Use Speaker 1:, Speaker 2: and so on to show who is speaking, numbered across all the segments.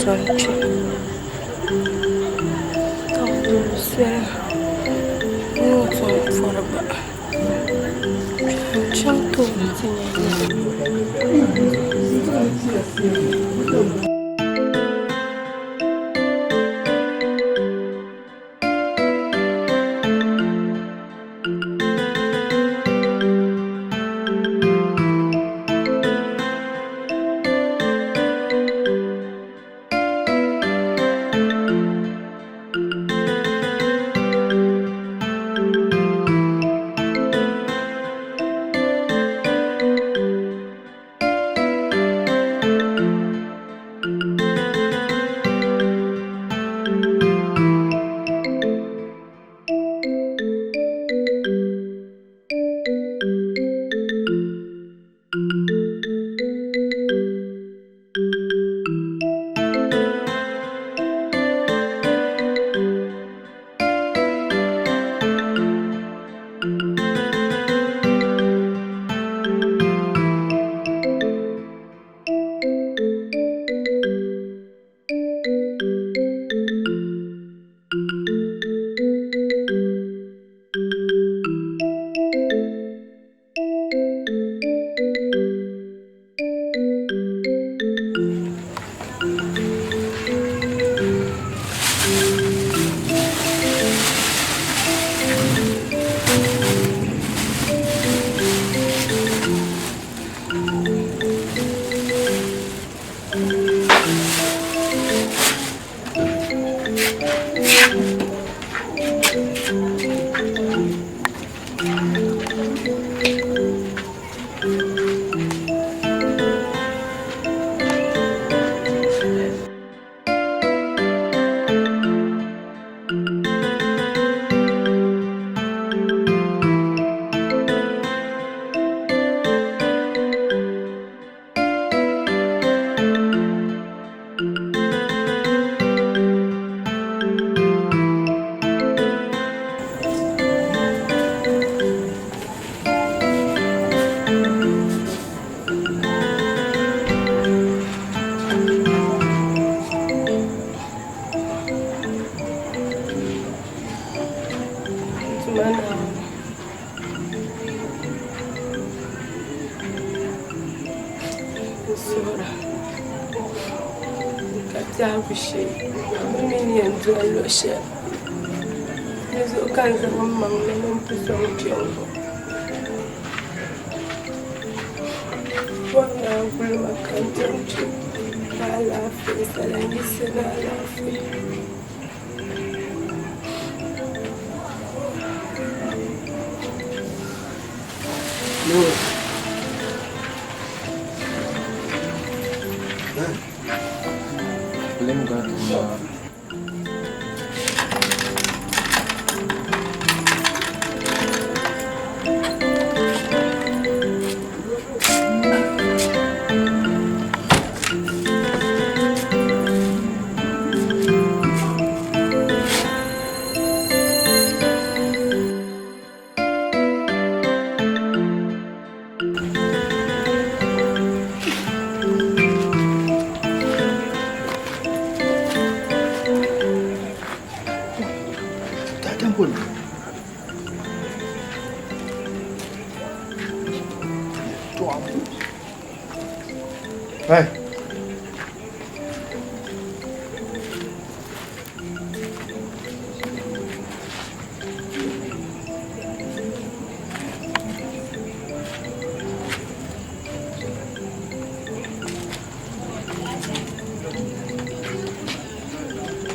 Speaker 1: chaŋ kpe ka bi doli soli n ni tom pɔri gba n chaŋ tooni ti nya N suhura ka biɛhigu shee n mi ni yɛn doli luɣ shɛli di zuɣu ka n zaŋ m maŋ ni ni m pu sɔŋ kpe ŋ-ŋɔ bɔri ni a guli ma ka n chaŋ kpe ni alaafee salan yiɣisi ni alaafee.
Speaker 2: Hey.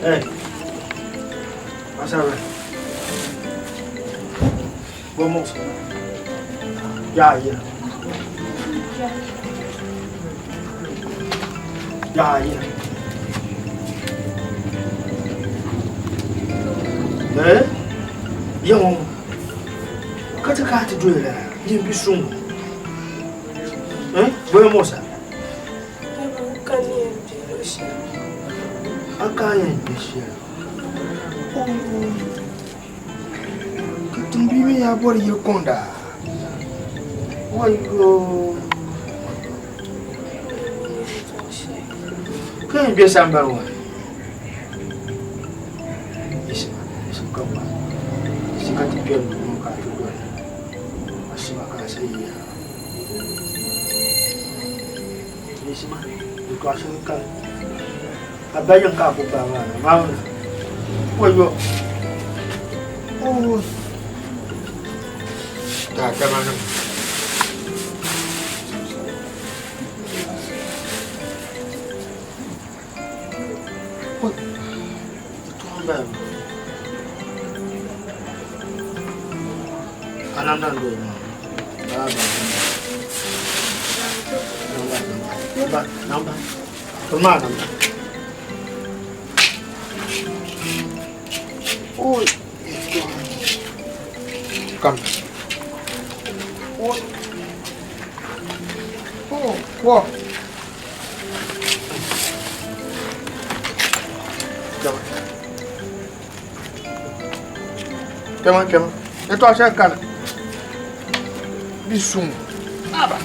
Speaker 2: Hey. Masara. Vamos. Ya, ya. Ya, ya. Eh? Yaŋ ka ti ka ti doli la yin bi suŋ eh boya mosa a ka yɛn bɛ shɛli ka tiŋbia mi yaa bɔri yili kɔŋda wayo ka Ka yɛn bɛ sambani ŋɔ ni. Yiɣisima, yiɣisim ka gbaai. Yiɣisi ka ti kpɛri duu ŋɔ ka a ti doli. A shima ka a sayi ya. Yiɣisima, yɛtɔɣ shɛli kani. A ba yiŋ ka a ku paai maa na, Maawuni. Wayo! Ooi! Daadamanim. Come. Oh, oh, Kpɛma kpɛma yɛtɔɣa shɛli kani bi suŋ aba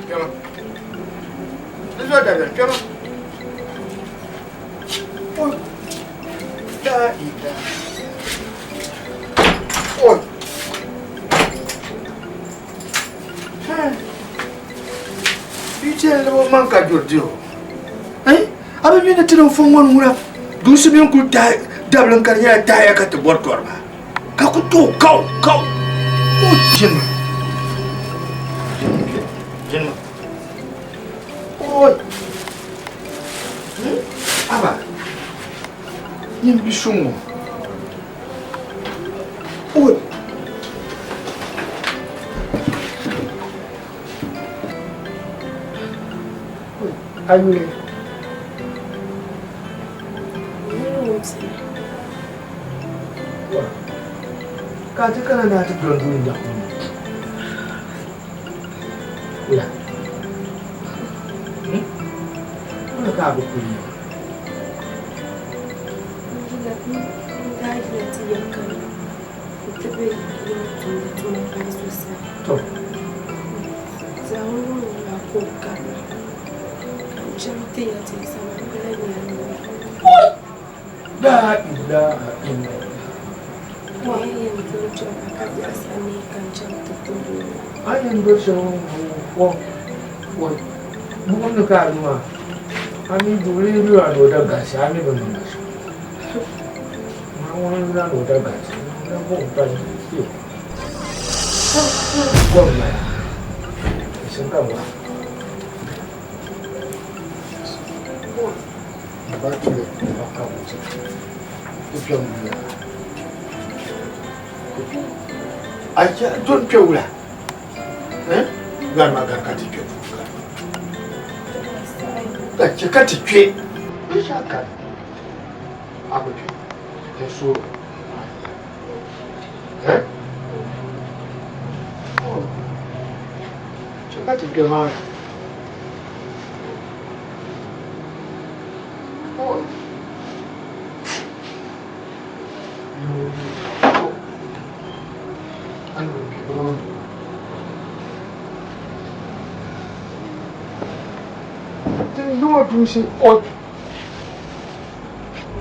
Speaker 2: kpɛma di zuɣu dabiɛm kpɛma oi la ilaha oi Bia ni man ka duri di o. Eh? A bi mi ni ti ni fo ŋɔ ŋuna duusi mini kuli tahi dabili ka di nyɛla tahaya ka ti bɔri tɔri maa ka ku tooi kaw kaw o jini jini oi aba nyin bi suŋ ŋɔ oi A yuli? Ka a ti kana ni a ti doli duli n-daŋ ŋɔ ni? Wula? Wula ka a bi kuli maa?
Speaker 1: N daa yina ti yɛli ka n ti be yiŋ tumdi tuma paai so sani.
Speaker 2: To.
Speaker 1: Zaŋ o niŋ o maa ka o karina ka n chaŋ ti ya ti sama m bi lahi nya noli.
Speaker 2: La ilaha illallah.
Speaker 1: Ka n yɛn doli kpɛma ka biɛɣu sa neei ka n chaŋ ti puhi o.
Speaker 2: A ni yɛn doli shɛli ŋɔ buɣim ni ka a lu maa, a mi duɣili yi lu a ni o da galisi a mi bi niŋ ba shɛm. Maa ŋun lu a ni o da galisi, ŋun la buɣim pali kpe. Kom m-bala, yiɣisim ka wahi. Ba tuli ba ka wuti ti kpɛm wula. A don kpɛ wula? Gari ma gari ka ti kpɛ duu gari. Ka chɛ ka ti kpɛ. Binshɛɣu kani a ku kpɛ n suuri. Chɛ ka ti kpɛ maa. Tinduŋɔ duusi o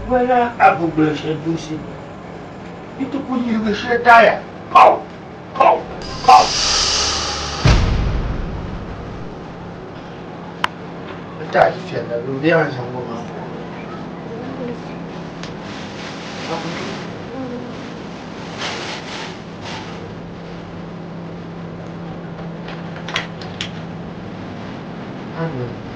Speaker 2: ŋmanila abu gbuli shɛli duusi di ti ku yirigi shɛli taaya paw paw paw. N taai fiɛlli bɛ bɛ yɛn zaŋ ŋɔ maa Amen.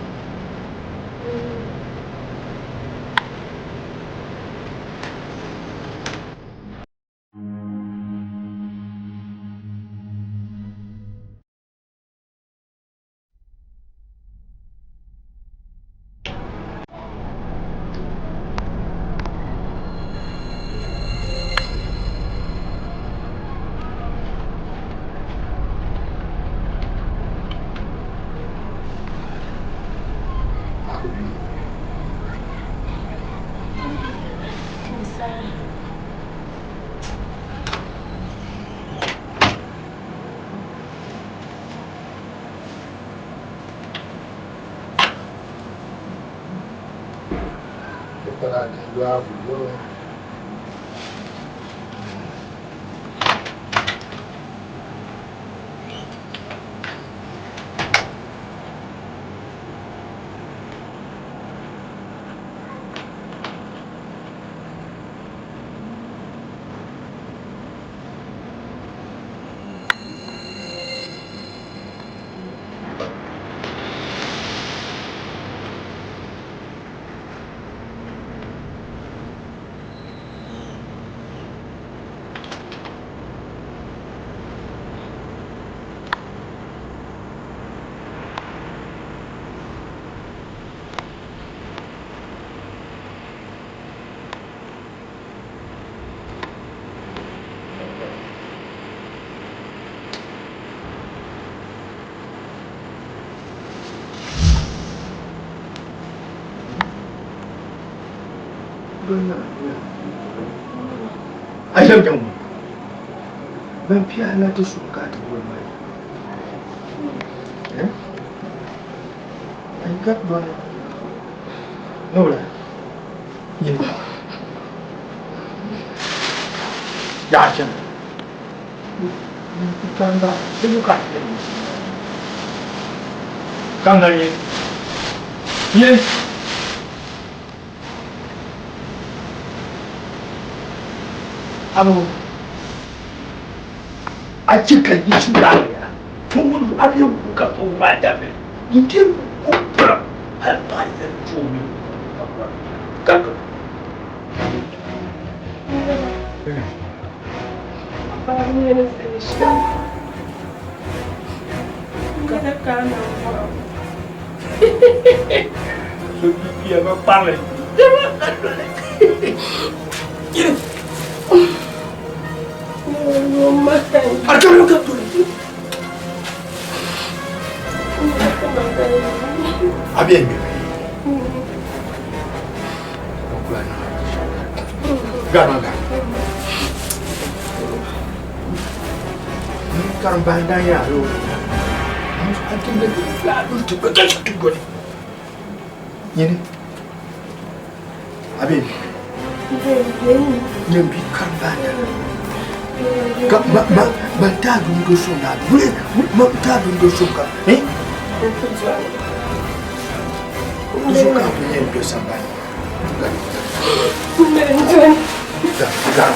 Speaker 2: A shɛm chaŋ ŋɔ ban pia la ti suŋ ka a ti boli ma eh? An ka dɔni nɔbila nyini yaɣa chɛm kanga ka kanga nyini nyini Abu a ci ka yi ci lafiya tun har yau kuka tsofa da mai yin kubura har bayan tumi kaka. So bibiya ba kpaŋli. A bɛ ŋmɛ gama ga karimbaandan yaa yo nyini a bɛ nyɛ bi karimbaandan ka ma ma ma taa dun do so na wuli ma taa dun do so ka eh do so ka dun yɛn do sambani ga ga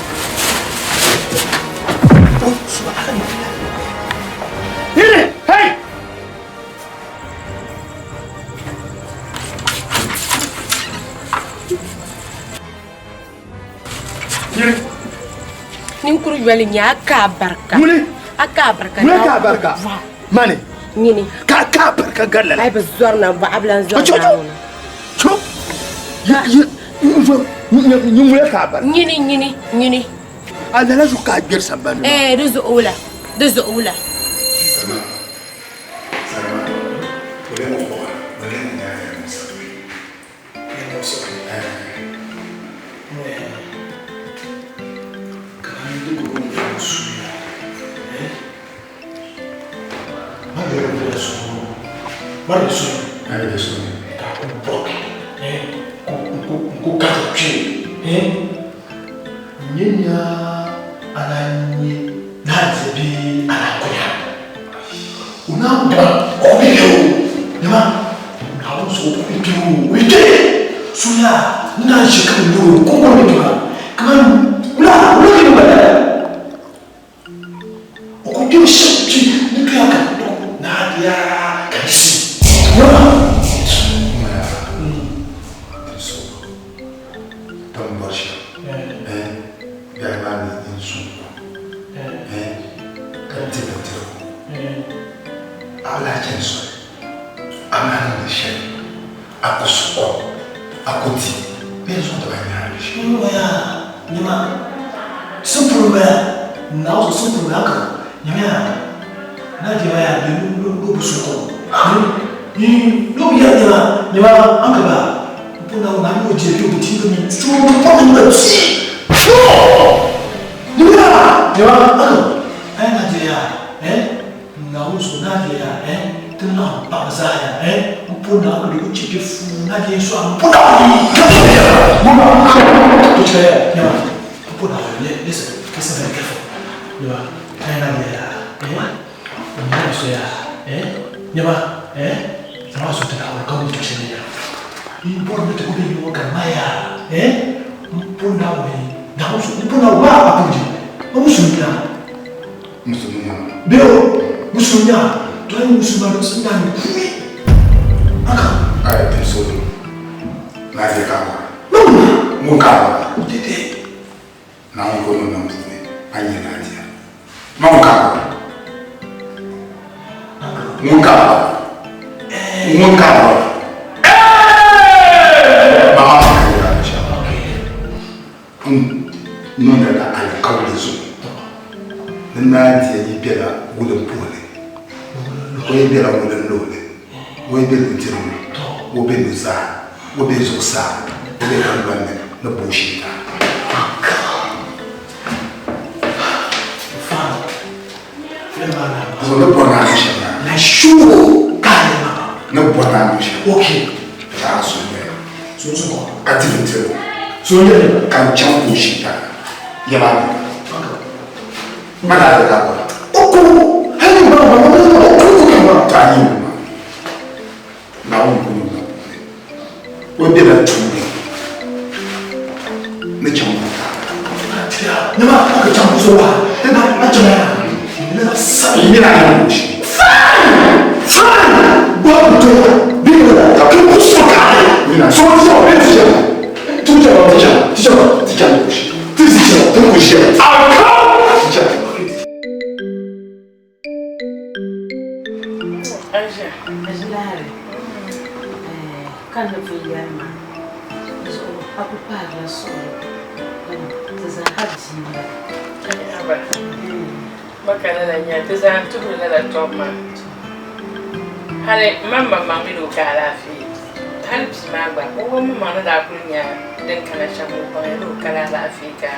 Speaker 2: oh subhanallah yini hey yini
Speaker 1: Ninkuri yoli nyɛ a ka barika.
Speaker 2: Muni
Speaker 1: A ka barika.
Speaker 2: Muni ka barika. Mani
Speaker 1: Nyini.
Speaker 2: Ka ka barika galla.
Speaker 1: Ai bi zɔri na bɔɣa bi lan zɔri
Speaker 2: Cho
Speaker 1: na
Speaker 2: cho. Cho. Yi yi yi ŋule ka barika.
Speaker 1: Nyini nyini nyini.
Speaker 2: A lala zu ka gberi sambani.
Speaker 1: Eh di zuɣu wula. Di zuɣu wula.
Speaker 3: Ti laɣim paɣaba zaa ya eh M po Naawuni di ku chɛ bɛ fuu na di yɛn sɔɣi m po Naawuni To chɛ ya nyama M po Naawuni listen listen very careful nyama ka ya na di ya eh N nyɛla so ya eh nyama eh Zama so ti Naawuni ka wum tɔ shɛli ya N bɔri ni ti ku be yino ka ma ya eh M po Naawuni Naawuni so M po Naawuni maa apology Ma musulimi ya. Beo musunya to ayi musuma do sinda ni kui aka
Speaker 2: ay ti so do na je ka wa no mo ka wa
Speaker 3: dede
Speaker 2: na mo ko no na mo anye na dia ma mo ka wa mo ka wa mo ka wa mama ma ka wa sha N niŋdila alikauli zuɣu ni Naa Dia yi bela wulimpuhili, o yi bela wulinluhili, o yi be nudirigu, o be nuzaa, o be zuɣusaa, o be tiŋgbani ni ni buushee taa. Ni bɔri naa niŋ shɛm maa. Ni bɔri naa niŋ shɛm. Daa suhi ka di bindirigu ka n chaŋ ka o ʒi tariga ya maa ni ma daa di daa bɔra to a yi wumma Naawuni kuni o puuni o bela tuuli ni chaŋ Mini a ni wum shɛm.
Speaker 4: Ka ni pun yɛli maa zuɣu a ku paarila suɣili ti zaa ha bia m-bala.
Speaker 1: Ba ka lala nya ti zaa tuhiri lala tɔbu maa. Hali m maŋmaŋ mini o ka alaafee. Hali bia maa gba, o maŋmaŋ ni daa kuli nya din kana shɛm o baŋya ni o kali alaafee ka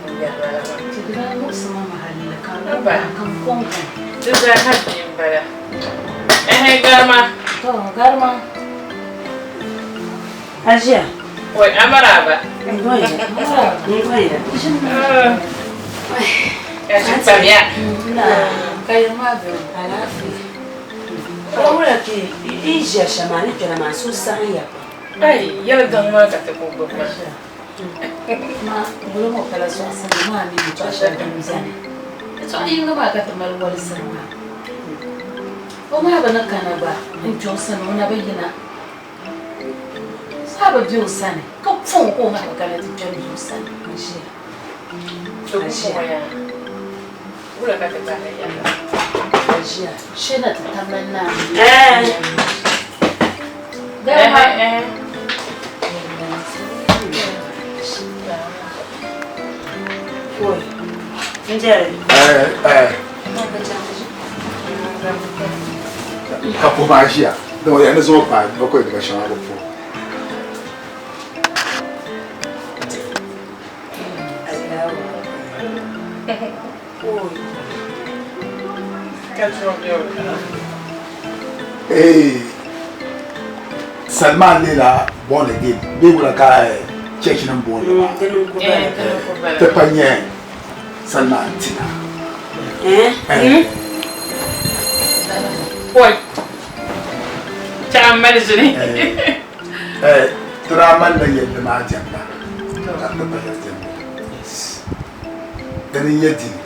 Speaker 1: n yɛri lala maa.
Speaker 4: Ti di daa muɣisi ma ma halli ka n
Speaker 1: Aba,
Speaker 4: ka n kɔŋ kɔŋ.
Speaker 1: Di zaa ha bia m-bala. Ɛhɛ garima.
Speaker 4: To, garima. A ʒiya?
Speaker 1: Oi, a maraaba.
Speaker 4: N gonya. N gonya.
Speaker 1: Ka ʒi kpamiya.
Speaker 4: Ka yiri maa be alaafee. Ka wula ka yi ʒiya shɛm maa ni kpɛla maa suhu saɣim ya pam.
Speaker 1: Ai, yɛli gaŋ maa ka ti ku gbubi maa.
Speaker 4: Ma wula ŋɔ pala sɔɣisimi maa mi yɛtɔɣ shɛli din beni. Yɛtɔɣ yiŋga maa ka ti mali wolisiri maa. O maa bi ni kana gba n-kpe o sani o na bi yina. Saa bi be o sani ka pɔŋ ka o maa bi kana ti kpe m-be o sani n-ʒiya. Aʒiya shee na ti tamla naa
Speaker 2: Ka puhi maa ʒiya din o yɛn ni zaŋ o paai bakɔi diba shɛŋa bi puhi. Hey, Salman leela born again bee wula ka church nim booni maa ti pa nyɛ Salman tina.
Speaker 1: Oi, chɛ mali ʒini.
Speaker 2: Ti daa malila yɛlli maa diɛmda ka ti pa yɛli diɛmda. Dini n-nyɛ dini?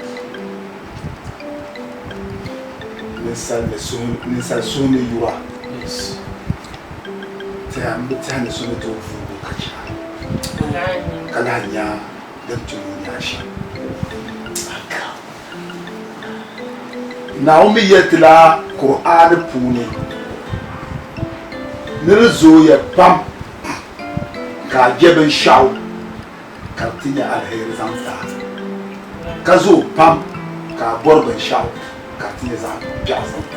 Speaker 2: Ninsal suhu ni yura. Tɛha m bi tɛhi ni so ni tooi vuugi o ka chɛ a, ka lahi nya din tu ni o nya shɛm. Naawuni mi yɛli ti la Kur'aani puuni ni di zooya pam ka a je binshɛɣu ka di ti nyɛ aliheri zaŋ ti a, ka zooi pam ka a bɔri binshɛɣu ka di ti nyɛ zaɣ biɛɣu zaŋ ti a.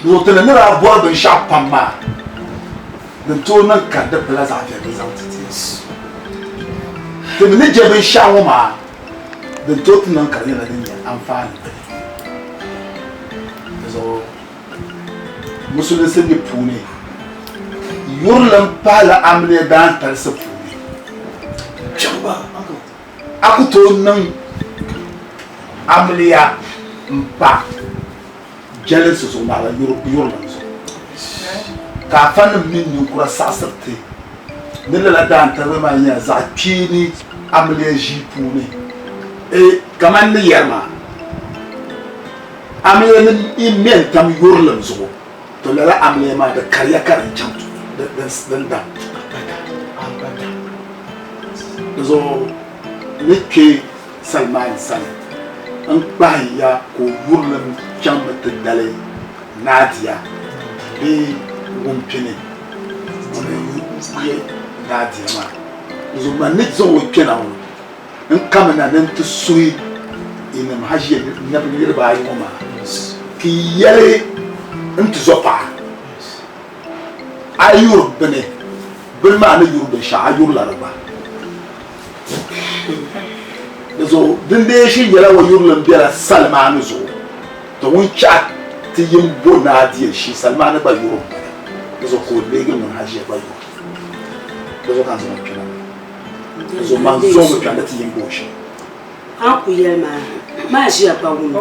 Speaker 2: Di zuɣu ti ni ni daa bɔri binshɛɣu pam maa, din tooi niŋ ka di pala zaɣ viɛlli zaŋ ti ti. Ti mi ni je binshɛɣu ŋɔ maa, Din tooi ti niŋ ka di nyɛla din nyɛ anfaani bini. Di zuɣu Musulinsi mi puuni, yurilim pahila amiliya daantalisi puuni. A ku tooi niŋ amiliya m-pa jɛlinsi zuɣu naɣila yurilim zuɣu. Ka afanim mini ninkura saɣisiri ti ni lala daantalisi maa nyɛla zaɣ kpeeni amiliya ʒii puuni. E Kamani ni yɛri maa, amiliya ni yi ŋme n-tam yurilim zuɣu, to lala amiliya maa di kariya ka din chaŋ din daŋ. Di zuɣu n ni kpe Salimani sani n-kpahi ya ka o yurilim chaŋmi ti dali Nadia bee Wumpini ŋuni n-yi Nadia maa. Di zuɣu man ni zaŋ o kpɛna ŋɔ N kamina ni n ti suhi yinim haʒiya nabi niriba ayi ŋɔ maa ka yi yɛli n tizɔpaɣa, A yuri bini, bini maa ni yuri binshɛɣu a yurila di gba. Di zuɣu din dee shiri nyɛla o yurilim bela Salimani zuɣu, to ŋun chɛ a ti yim bo Nadia shee, Salimani gba yuri m bala, di zuɣu ka o leegi ŋun haʒiya gba yuri. Di zuɣu ka n zaŋ o kpɛna.
Speaker 5: A ku yɛli maa, maa ʒiya gba wumda.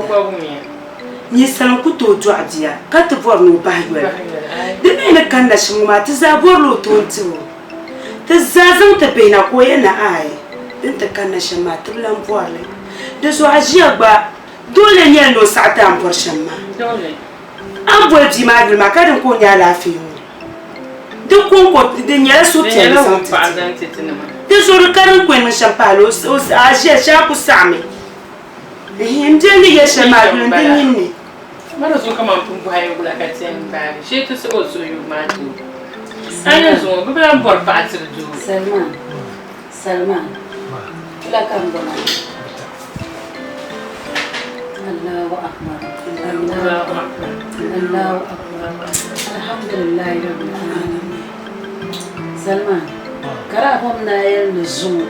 Speaker 5: Ninsal n-ku tooi dɔɣi bia ka ti bɔri ni o bahi yoli. Di mi ni kanna shɛm ŋɔ maa, ti zaa bɔrila o toon tibu. Ti zaa zaŋ ti bihi na ka o yɛli ni aai, di ni ti kanna shɛm maa, ti bi lan bɔri li. Di zuɣu a ʒiya gba doole nyɛli ni o saɣi ti a ni bɔri shɛm maa. A ni boli bia maa yuli maa ka din ka o nya alaafee ŋɔ. Di kɔŋko di nyɛla suhupiɛlli zaŋ ti ti. Di zuɣu di ka din kuli niŋ shɛm pahi la o a ʒiya shee a ku saɣimi. N bia ni yɛli shɛm maa yuli n di nini ni.
Speaker 1: Mara zuɣu kaman pun bɔhi wula ka ti yɛn gbaagi shee ti siɣi o suhuyubu maa ti o. A ni zuŋɔ bɛ bi lan bɔri paɣa tiri doo.
Speaker 4: Salman, Salman, wula ka m bɔŋɔ? Allahu akbar, Allahu akbar, Allahu akbar, Alhamdulillahi rabbil alamin. Salman, ka daa bom ni a yɛli ni zuŋɔ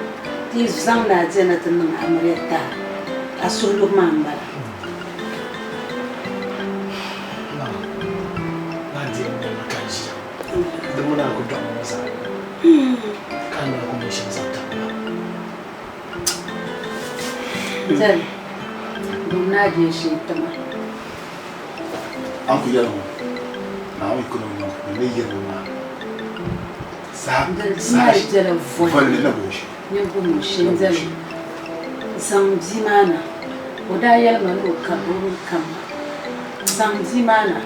Speaker 4: ti yi zaŋ ni a diɛma ti niŋ amiliya taha, a suhuyubu maa m-bala. Zali, bom ni a deei shee ti ma.
Speaker 2: A ni ku yɛli ŋɔ, Naawuni yi kul o niŋ ni ni yɛli o maa saha voli ni bo shee.
Speaker 4: Nyɛ bom o shee n-zali zaŋ bia maa na. O daa yɛli ma ni o karigi o ni kam ma. Zaŋ bia maa na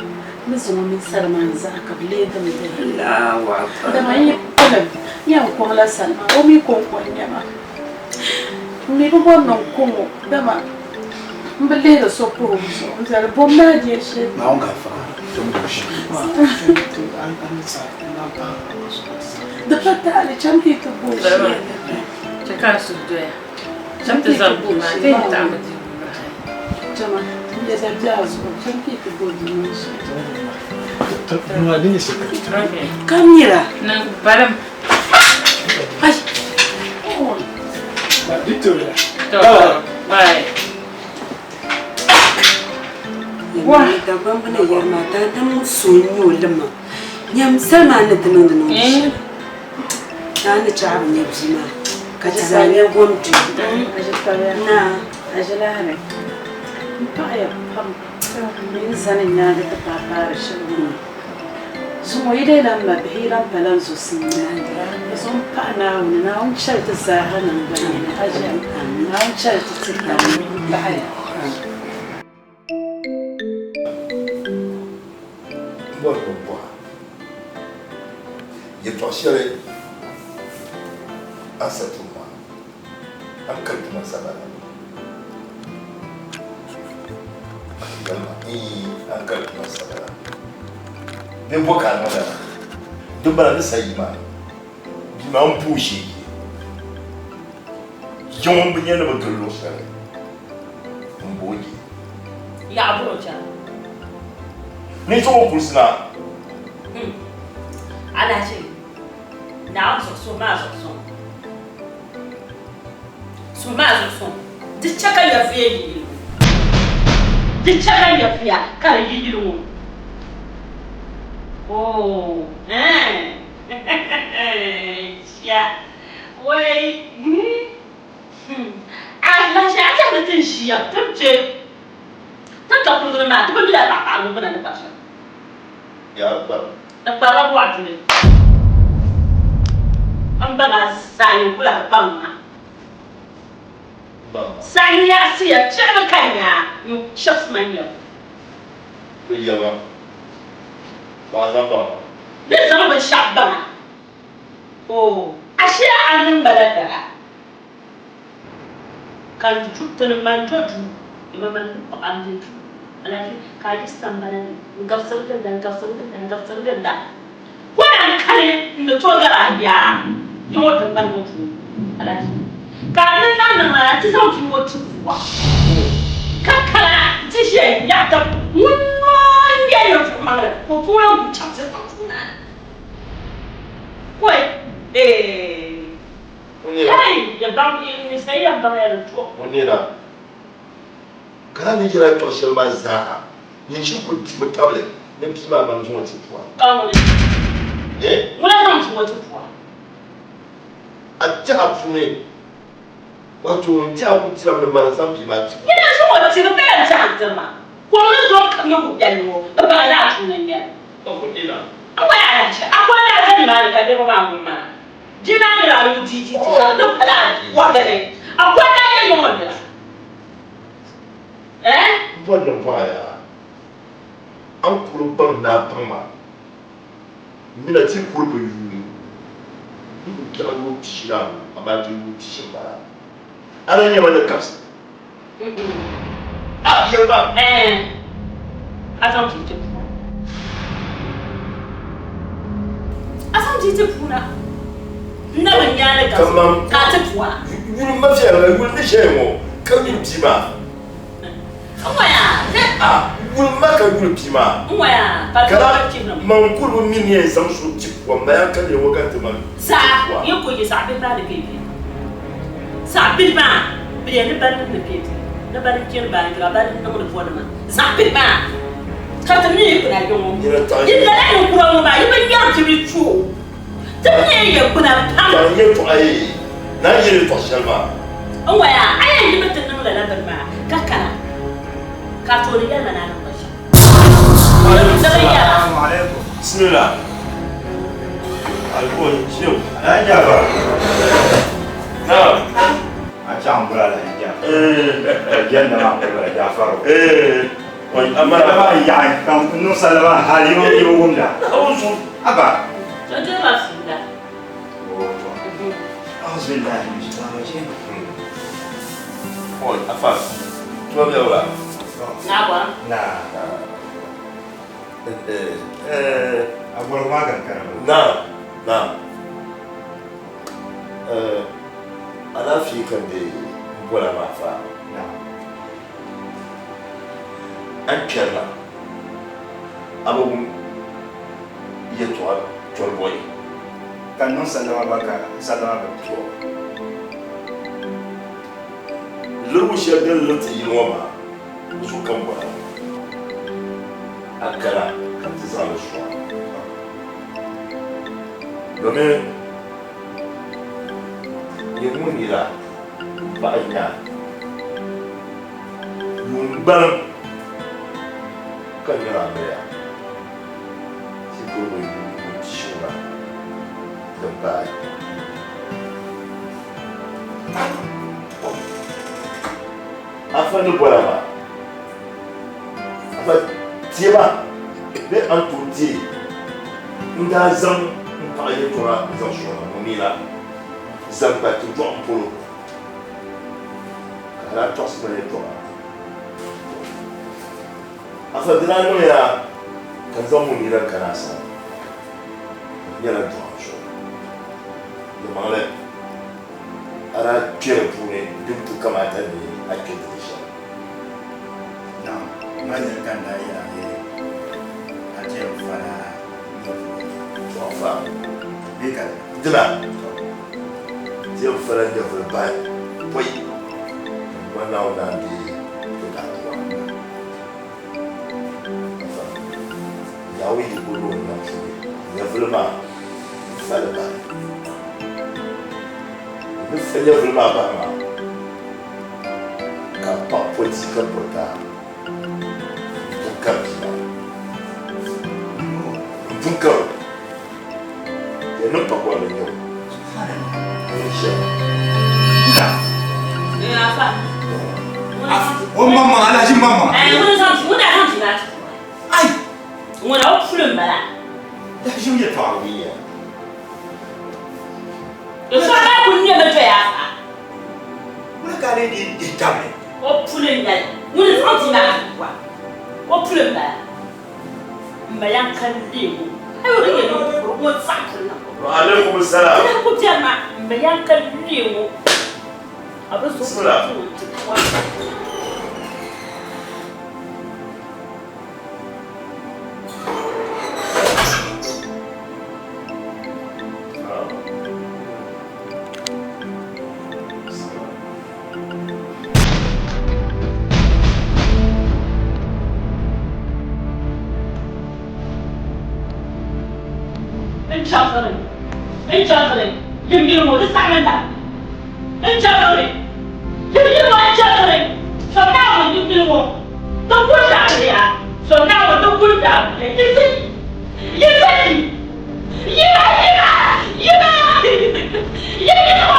Speaker 4: ni zaŋ o mini salima n-zaɣi ka bɛ leegi m bihi. Dama n yi pilim n yɛn kɔŋla salima, o mi kɔŋko n-nyɛ ma. M mi bi bɔri ni n kɔŋ o, dama m bi lihiri so puhibu zuɣu. N zali bom ni a deei shee.
Speaker 2: Naawuni gaafara tom bo shee.
Speaker 4: Di pa taali, cham ka yi ti bo o shee.
Speaker 1: Chɛ ka n suhu doya. Cham ti zaŋ bia maa ka yi taɣimi dibu bahi.
Speaker 4: Chama, n yɛda be a zuɣu, cham ka yi ti bo bia maa shee.
Speaker 5: Ka mira.
Speaker 1: Niŋ balim.
Speaker 5: Ai.
Speaker 3: Victoria.
Speaker 1: To, bye.
Speaker 5: Wa. Dagbamba ni yɛri maa daadam ŋɔ so n-nyɛ o lima. Nyam Salima ni ti niŋdi niŋdi shɛli. Naa ni chaɣi bi nya bia maa ka ti zaa nya gom dui. Naa.
Speaker 4: Aʒilahiri, m paɣiya pam ni n zani n nyaaŋa ti paai paari shɛli ŋɔ. Zuŋɔ yi leela m mabihi, yi lan pala n zuɣusimnima. Di zuɣu m paɣi Naawuni, Naawuni chɛli ti zaaha naŋgban yini. Aʒia, Naawuni chɛli ti ti taba. M paɣiya.
Speaker 6: M bɔri ni m bɔh a yɛtɔɣ shɛli a ni sa tum maa, a ni kali tuma sa lala? Ka ti yɛli ma, Iin, a ni kali tuma sa lala. Bee bɔ ka a niŋ lala? Dimbala ni sa yi maa, bia maa m-bo o shee yi. Yi ŋun bi nya ni bi gili luɣ shɛli m-bo o je.
Speaker 7: Yaɣa bɔro chana.
Speaker 6: Ni zaŋ o kulisi na.
Speaker 7: Alahichi Naawuni zuɣu suhu maa zuɣu suŋ. Suhu maa zuɣu suŋ. Di chɛ ka nyɛvuya yi yili ŋɔ. Di chɛ ka nyɛvuya ka di yi yili ŋɔ. Oh, eh. Shia. Wai. A lahi shɛli a tɛhi ni ti ni ʒiya ti ni kpe ti ni chaŋ kuligi ni maa ti bi mi lala paɣa ŋun gbuna ni kpari shɛm.
Speaker 6: Yaa kpari.
Speaker 7: Di kparila bɔɣa duli. M ba maa saɣim ku lahi baŋ ma. Saɣim yaɣisiya piɛɣu ka nya n-chɛbisi ma nyabu.
Speaker 6: Bɛ yɛli ma, Paɣa zaŋ baŋ ma.
Speaker 7: Ni zaŋ binshɛɣu baŋ a. Oo, ashee a niŋ ma la lala. Ka n du ti ni man do duu, ma man ni paɣa m-be duu. Alaafee ka a yi sambana ni n-gabisiri ginda, n-gabisiri ginda, n-gabisiri ginda. Ko na n-kani n ni tooi gari a yaa yi ŋɔ tiŋgbani ŋɔ puuni. Alaafee ka a ni niŋ niŋ lala nti zaŋ bia ŋɔ ti pua ka kana nti ʒe n-nyaɣi tab ŋun noo n-nyɛ ninvuɣ maŋli ka o puuni n-ku chaŋ ti zaŋ ti naani. Koi, eeh! Hey! Ya baŋ, ninsal yɛn baŋ ya di to.
Speaker 6: O nina, ka lala ni yɛla yɛtɔɣ shɛli maa zaa, nyin shiri kul dimi tabili ni bia maa mani zuŋɔ ti pua.
Speaker 7: Ka ŋuni?
Speaker 6: Eh?
Speaker 7: Ŋuna zaŋ zuŋɔ ti pua.
Speaker 6: A tɛha puuni, wato n tɛha kul tirimi ni mani zaŋ bia maa ti pua.
Speaker 7: Nyini zuŋɔ tiri bɛ yɛn tɛha n-tiri ma. Kom ni zom kam nyɛ ko'biɛlli ŋɔ, bɛ baŋla a tuuni n-nyɛ li. N gba yaa lahi chɛ a kuli daa za nimaani ka niriba maa wum maa. Bia maa ni daa yuui di di di ka di pala wɔrigi ni. A kuli daa yɛn niŋ o nira. Eh?
Speaker 6: M bɔri ni m bɔh a yaa, a ni kuli baŋ ni a baŋ ma m mina ti kuli bi yuui n ku biɛɣu yuun pishi ni anu, amaa ti yuun pishi m-bala. A na nyama ni kabisi. A yɛli ma.
Speaker 7: Ɛɛn, a zaŋ bia ti puuna. A zaŋ bia ti puuna. N na bi nya ni kabisi ka a ti pua.
Speaker 6: Yuli ma viɛlli, yuli ni ʒɛya ŋɔ ka yuli bia maa.
Speaker 7: N ŋɔya, ne.
Speaker 6: A yuli ma ka yuli bia maa.
Speaker 7: N ŋɔya, ka
Speaker 6: Ka
Speaker 7: bia chihiri mi.
Speaker 6: man kuli bi mi ni yɛn zaŋ so ti pua, m maya ka neei ŋɔ ka ti man ti
Speaker 7: Zaɣ
Speaker 6: pua.
Speaker 7: yi ku yi zaɣ bihi maa ni ka yi be. Zaɣ bihi maa, bɛ yɛn ni banim ni kpe di, ni banim chani baanjira, banim niŋdi bɔnima. Zaɣ bihi maa, ka ti mi yi kpina yiŋɔ. Yi lala ninkura ŋɔ maa, yi bi ŋmɛri bibil chu o. Ti mi yi kpina pam.
Speaker 6: Ka n yɛltɔɣa yi naan yɛli yɛltɔɣ shɛli maa.
Speaker 7: N waya, a yɛn yimi ti niŋ lala bini maa ka kana, ka a tooni yɛli ma ni a niŋ binshɛɣu.
Speaker 6: Bismillah. Alkol shew.
Speaker 8: Alhaji Jafar.
Speaker 6: Naam.
Speaker 8: A chaŋ bula Alhaji Jafar.
Speaker 6: Eh.
Speaker 8: Jɛnda maa kuli bala Jafar.
Speaker 6: Eh. Oi amara.
Speaker 8: Laba yaɣi ka n niŋ sallama hali yi bi wumda.
Speaker 6: Awuzu.
Speaker 8: Aba.
Speaker 7: To dirila fiila.
Speaker 8: Auzubillahi min shaitanir rajim.
Speaker 6: Oi afa. Tuma bɛ wala.
Speaker 7: Na bɔra.
Speaker 8: Na.
Speaker 6: Eh.
Speaker 8: A bɔri maa ka n kana.
Speaker 6: Na. Na. Eh. Alaafee ka n be bɔla maa fa.
Speaker 8: Na.
Speaker 6: A ni kpɛrila a bi wum yɛltɔɣa toli bɔyi.
Speaker 8: Ka n niŋ sallama gba ka sallama bi
Speaker 6: to. Lirigu shɛli din liri ti yili ŋɔ maa di zuɣu ka m bɔra a kana ka ti zaŋ li sɔŋ domin nyini ŋun nira paɣa nya yuun gbaliŋ ka nyɛla amiliya shikuru bi yuun pishi ŋuna din paai. Afa ni bɔra maa, afa tiɛba bee a ni tooi deei n-daa zaŋ m paɣa yɛltɔɣa zaŋ sɔŋ ma ŋɔ mi la zaŋ kpa ti dɔɣim polo. Ka a daa tɔɣisi ma yɛltɔɣa. Afa di daa niŋya ka n zaŋ ŋun nina kana a sani, ka di nyɛla dɔɣim zuɣu. Yɛlimaŋli, a daa kpe di puuni din tu kamaata ni a kpe nti ti shɛli.
Speaker 8: Naam, mani ka n daa yɛl a ni a ti yɛn fala nyɛvili.
Speaker 6: To afa,
Speaker 8: Bee ka di?
Speaker 6: Dina, ti yɛn fala nyɛvili bahi pɔi ka n ma Naawuni naan deei ti daaduwa. Afa, n Naawuni yiko ni o nam puuni, nyɛvili maa n-fa li bahi. N ni fa nyɛvili maa bahi maa, ka m paɣ pɔti ka pɔta m-pun kari bia maa. M-pun kar o. Yɛn niŋ pakɔrili n-nyɛ o. N ʒiya.
Speaker 8: O maŋmaŋ alahaji maŋmaŋ. Ai.
Speaker 7: Ŋuna o puli m-bala.
Speaker 8: Lahaʒi yɛltɔɣa bi nya.
Speaker 7: Yɛltɔɣa maa kuli nyɛmi doya afa.
Speaker 8: Ŋuna ka a lee dii dihi tabili.
Speaker 7: O puli n-nyɛli. Ŋuni zaŋ bia maa ti wa. O puli m-bala. M ba yan ka leemu. Ayi o di nyɛ din puri ŋun saɣi puli niŋ.
Speaker 6: Wa alaikum salam.
Speaker 7: Di lahi ku biɛri maa m ba yan ka leemu. A bi zo
Speaker 6: Bismillah.
Speaker 7: ti wa. N chɛfiri, n chɛfiri, yiŋyili ŋɔ di saɣimi na. N chɛfiri, yiŋyili ŋɔ n chɛfiri, sɔŋ Naawuni yiŋyili ŋɔ di kuli daabiliya, sɔŋ Naawuni di kuli daabiliya, yiɣisi, yiɣisi, yima, yima, yima, yiŋyili ŋɔ.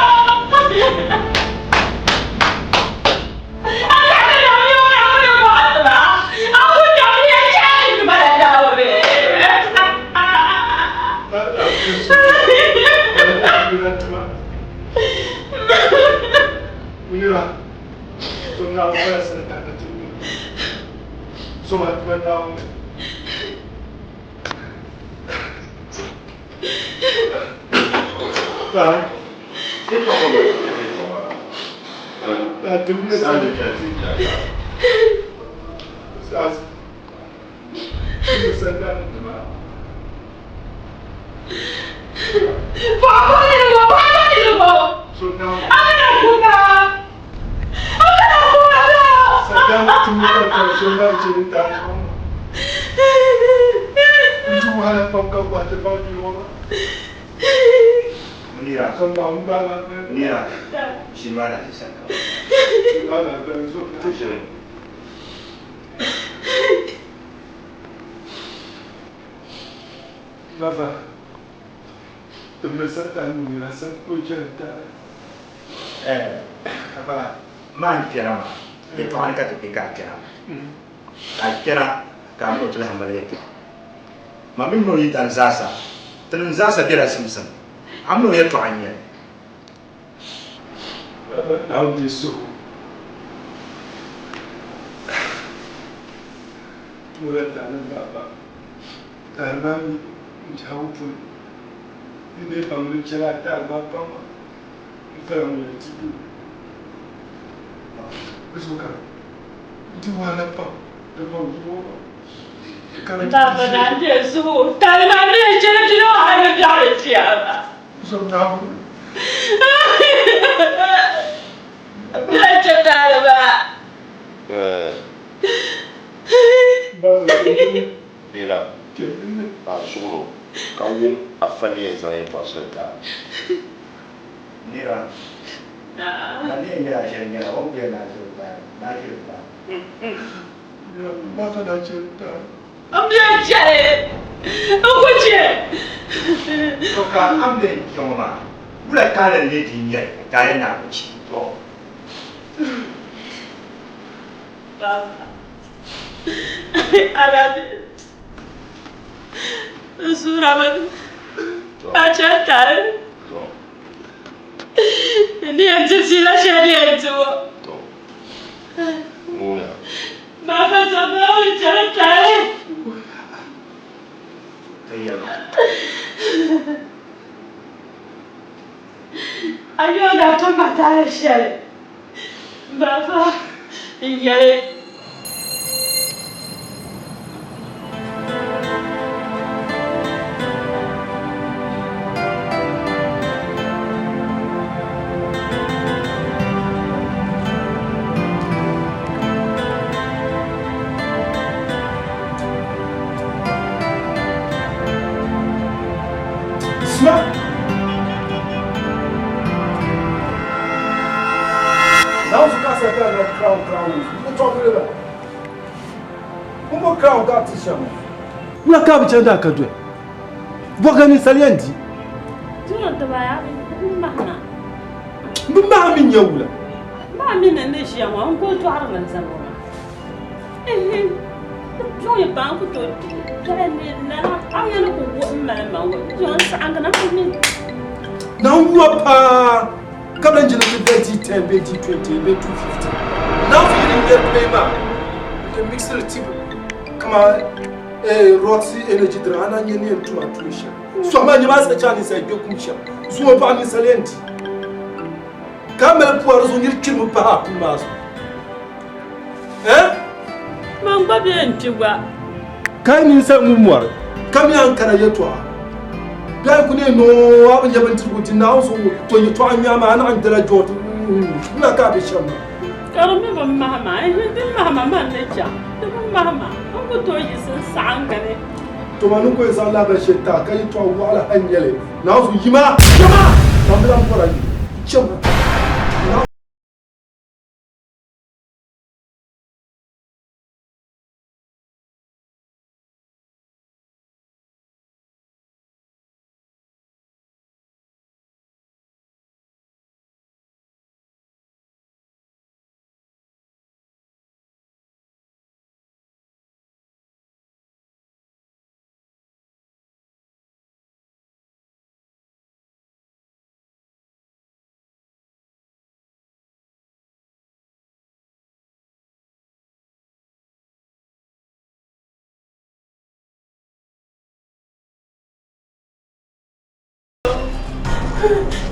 Speaker 8: Maan kpɛra maa yɛltɔɣa ni ka ti kpe ka a kpɛra ka a kpɛra ka a mini o ti lahi mali yɛltɔɣa ma mi mini o yidana zaasa tinim zaasa bela simsim a mini o yɛltɔɣa n-nyɛ li.
Speaker 9: Naawuni suhu ŋuna n-daa niŋ baaba taali maa mi n-biɛhigu puuni ni dee baŋ ni chɛla a taali maa paŋ ma m-pala ŋun yɛn ti du di zuɣu ka n di wahala pam di baŋ zuɣu ŋɔ
Speaker 7: Baaba naa n-deei suhu taali maa mi n-chɛli ti ni wahala ni biɛɣu ni chiyaama.
Speaker 9: Zom Naawuni.
Speaker 7: Bɛ chɛ taali maa.
Speaker 6: Nira ka a suɣil o, ka wum afa ni yɛn zaŋ yɛtɔɣ shɛli ti a.
Speaker 8: Nira, ka ni yɛn nyɛla shɛli nyɛla o ni kuli yɛn naa chɛ o taali, naa chɛ o taali.
Speaker 7: M bɛ chɛli, n ku chɛ.
Speaker 8: To ka a ni bɛ kpe ŋɔ maa, wula taali n-lee di nyɛli ka a yɛn naa ku chɛ? To.
Speaker 7: Baba, Alabi, n suhirimi ka a chɛ taali. N ni yɛn ti fiila shɛli ni yɛn ti o. Baba Naawuni chɛli taali. A yi o daa tum ma taali shɛli, baba n-yɛli.
Speaker 9: Sima. Naawuni ka sa ka na crown crown. Ni tɔbili ba. N bo crown ka ti shɛm. Wula ka bi chandi a ka doli? Bɔga ninsal yɛn di.
Speaker 7: Dino ti ba ya bi mahi ma.
Speaker 9: Bi mahi mi nyɛ wula?
Speaker 7: Maa mi ni ni ʒiya ŋɔ n kuli dɔɣiri mi zali ŋɔ maa. Ehe, zuŋ yi paai n ku tooi kpi. Dɔɣi ni lala a yɛli ku wuhi m mali ma ŋɔ zuŋ n saɣindi na ku mi.
Speaker 9: Naawuni yuwa paa ka bi lahi jina ti bɛ D10 bee D20 bee 250. Naawuni yi ni ŋmɛri play maa n ti mixiri tibu kaman Roxy energy drink a na nyɛ ni yɛn tum a tuun shɛm. Sɔŋ maa nyɛ maa sa chaŋ ninsal kpe kum shɛm zuŋɔ paɣa ninsal yɛn di ka mali pua di zuɣu niri kpirimi pahi a puli maa zuɣu. Eh?
Speaker 7: Man gba bɛ n kpi gba.
Speaker 9: Ka yi ninsal ŋun mɔri ka mi a ni kana yɛtɔɣa bɛ a yi ku neei noo a bi nya bindirigu di Naawuni zuɣu to yɛtɔɣa n-nya maa a naɣ n-dila jɔɔti wula ka a be shɛm maa.
Speaker 7: Ka di mi bi mahi ma, di mahi ma man ni chaŋ, di bi mahi ma, n ku tooi yiɣisi n-saɣim gili.
Speaker 9: To ma ni ku yɛn zaŋ lahibali shɛli ti a ka yɛtɔɣa wɔɣila hal n-nyɛ li, Naawuni zuɣu yima, chama! Ka m bi lan bɔr a yuli, chama!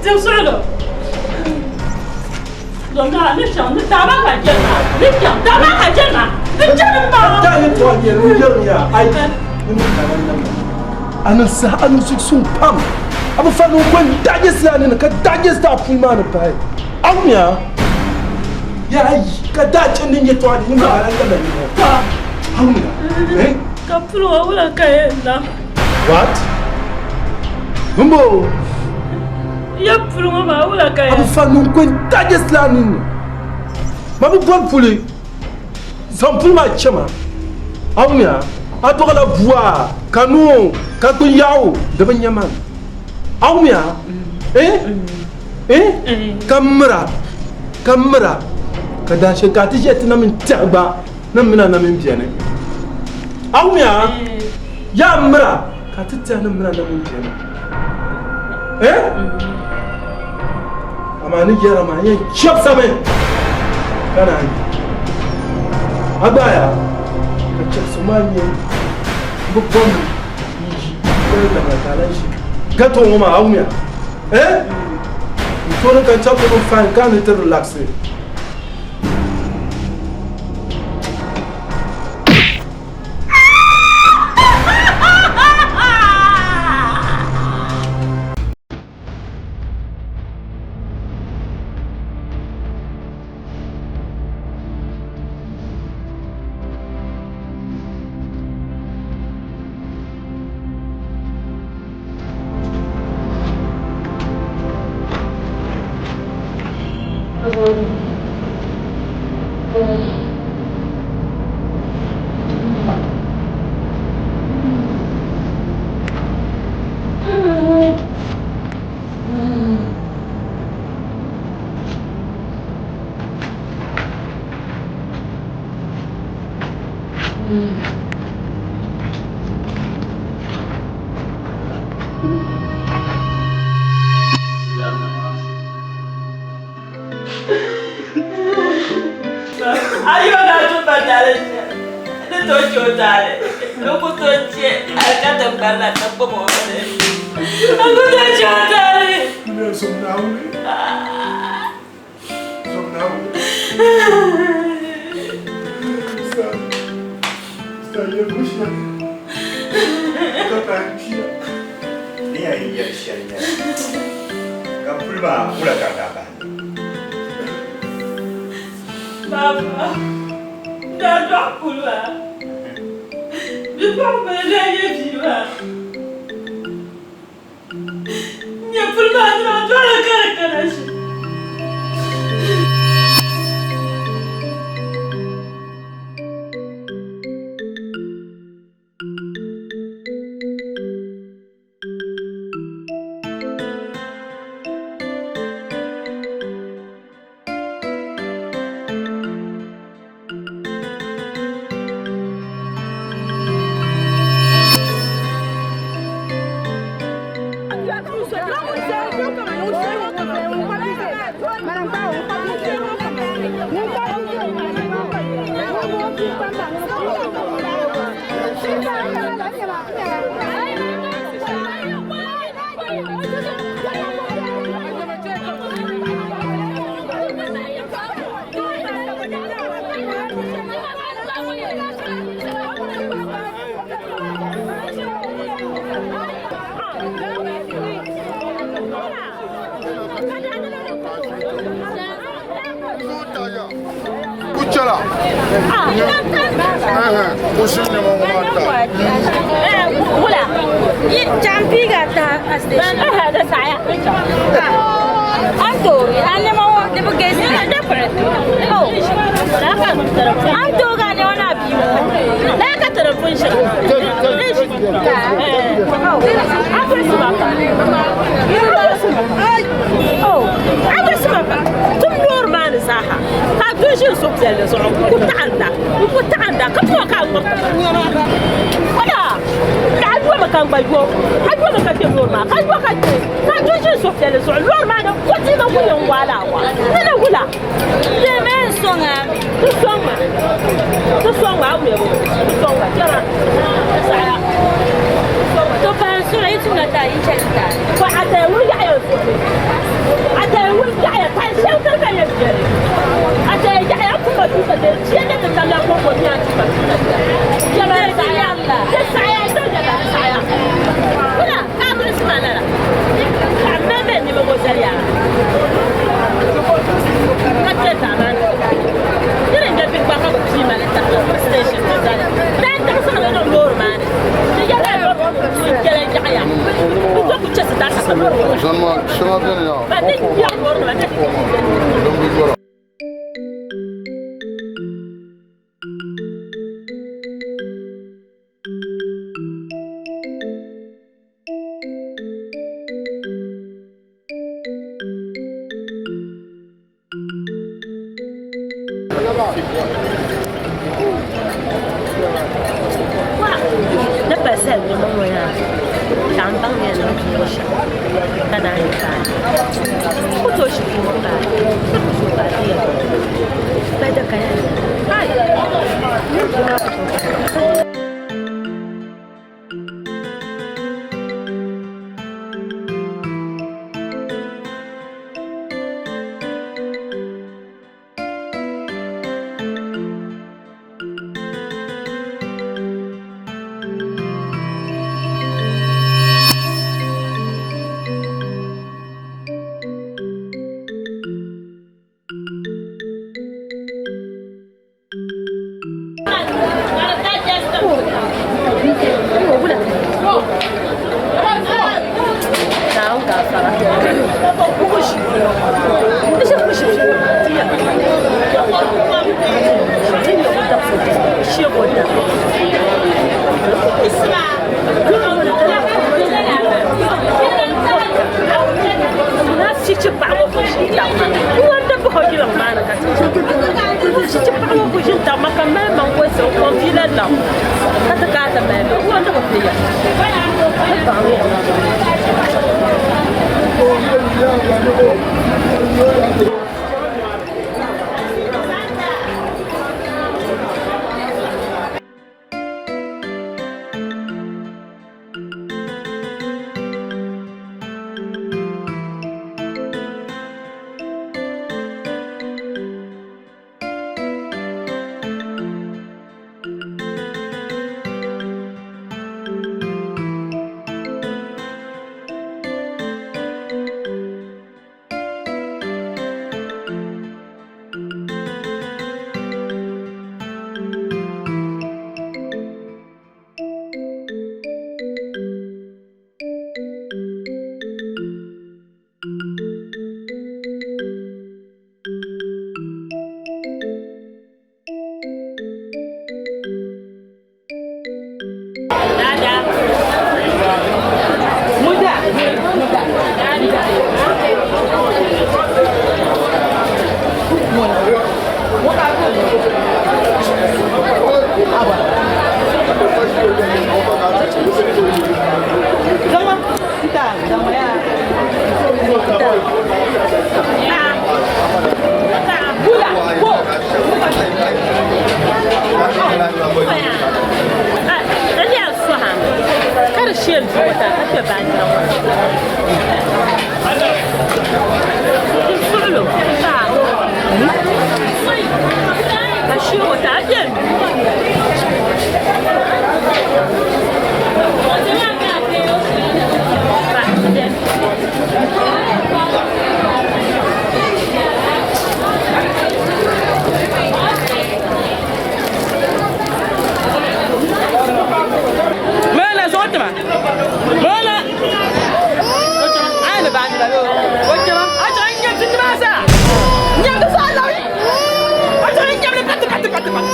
Speaker 7: Dim suɣulo. Dɔnda ni chaŋ ni daa maa ka jɛri maa ni chaŋ daa maa ka jɛri maa ni jɛri maa.
Speaker 9: Daa yi tɔɣa nyɛ ni yɛri nya ayi ni ni kana nam a niŋ saha a niŋ suɣusuŋ pam a bi fa ni ko dajɛsi a nini ka dajɛsi a puli maa ni pahi a wumya ya ayi ka daa chɛ ni yɛtɔɣa ni ni maa la ni a wumya eh
Speaker 7: Ka puli ŋɔ wula ka yɛn niŋ?
Speaker 9: What? Mbo!
Speaker 7: Ya puli ŋɔ maa wula ka yɛn?
Speaker 9: A bi fa niŋ ko n-dajɛsi la a nini. Ma bi bɔri puli. Zaŋ puli maa chɛ ma. A wumya? A dɔɣila bua ka noo ka kpini yaɣu di bi nya man. A wumya? Eh? Eh? Ka mira, ka mira, ka daashee ka a ti ʒiya ti na mini tɛha gba ni mina na mini beni. A wumya? Yaa mira ka ti tɛha ni mina na mini beni. Eh? Amaa ni yɛra maa yɛn chɛbisami ka naan yi. A gbaaya ka chɛbisi maa nyɛ bɛ bɔmi n-yi ka yi ka a lahi ʒi gato ŋɔ maa a wumya? Eh? N tooni ka n chɛbisi mi fine ka a ni ti relaxi.
Speaker 7: Ayo na tu ba dali ni to che o taali ni ku to che hali ka ti gbalila ti gbubi o bini ni ku to che o taali.
Speaker 9: Zom Naawuni. Zom Naawuni. Sa sa yɛligu shɛli ka pahi kpiya.
Speaker 8: Ni yɛn yɛli shɛli nyɛla ka puli maa wula ka di daa bahi.
Speaker 7: Baba, n daa dɔɣi puli maa, bipuɣimbila n-daa nyɛ bia maa. kana shɛm.
Speaker 10: Kuchela.
Speaker 7: Wula. Jampiga ta station. Da saya. Anto, an nema wo de bugesi na da fure. Oh. Anto ga ne wana biyu. Na ka telefon shi. Oh. Akwai tun lor ma ni saha. Ka dojin so piɛlli zuɣu ku taɣanda ku taɣanda ka puɣa ka ŋmuriti wala ka a yomi ka n gba yo a yomi ka kpɛ loori maa ka yo ka kpɛ ka dojin so piɛlli zuɣu loori maa ni ko ti ma ku yɛn waa la wa ni ni wula
Speaker 4: Tẹ̀mẹ́ ń sọ̀ŋà.
Speaker 7: ti sɔŋ ma ti sɔŋ ma a wuli ti sɔŋ ma jɛra saya
Speaker 4: To ban sɔrɔ i tun ka taa i cɛ ta.
Speaker 7: wa a tɛ wuli yaɣaya so a tɛ wuli yaɣaya ka shɛli ka ka yɛ biɛri a tɛ yaɣaya kuma tu ka tɛ tiɛ ne ti tamla ko ko ni a ti ka tu ka tɛ jɛba saya tɛ saya tɛ jɛba saya wula k'a bolo suma na la ka mɛ bɛ ni mɛ ko sariya ka tɛ taama yɛrɛ n bi gba ka bi pii ma ni taɣa station ti zali daa taɣasi na niŋ loori maa ni ni yɛrɛ jɛlɛ yaɣaya bi to ku chɛsi daa sa loori maa
Speaker 10: Zanma shɛŋa beni ya.
Speaker 7: ba ne yaɣa loori maa ne
Speaker 10: Din bi yɔra.
Speaker 7: Ne pa sal nima ŋɔ yaa ka n baŋ ya niŋ pii shɛm ka naan yi paai ku tooi ʒi pii ŋɔ paai ka ku tooi paai ti yɛli ba da ka ya ai ni pii maa ku tooi paai. baanjira ŋɔ. Suɣulo ka sheego ti a beni.
Speaker 1: Mona so tima. Mona. Ai ni ba ni ba yo. O chama. A chama nyam ti ma sa. Nyam ti sa lawi. A chama nyam ni pati pati pati pati.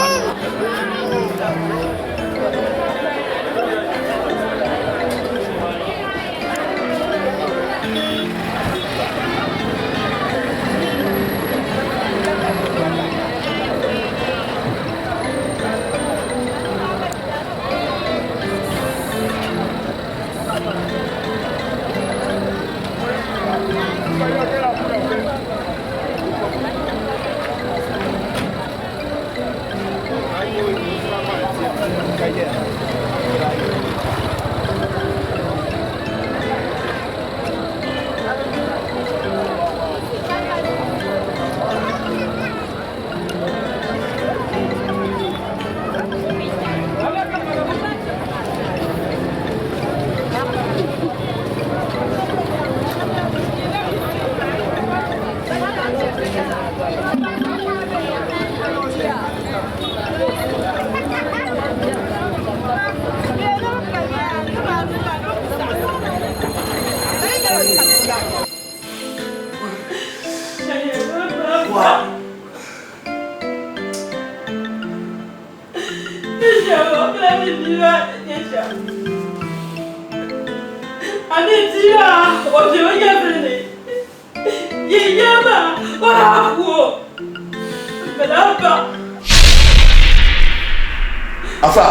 Speaker 6: Afa.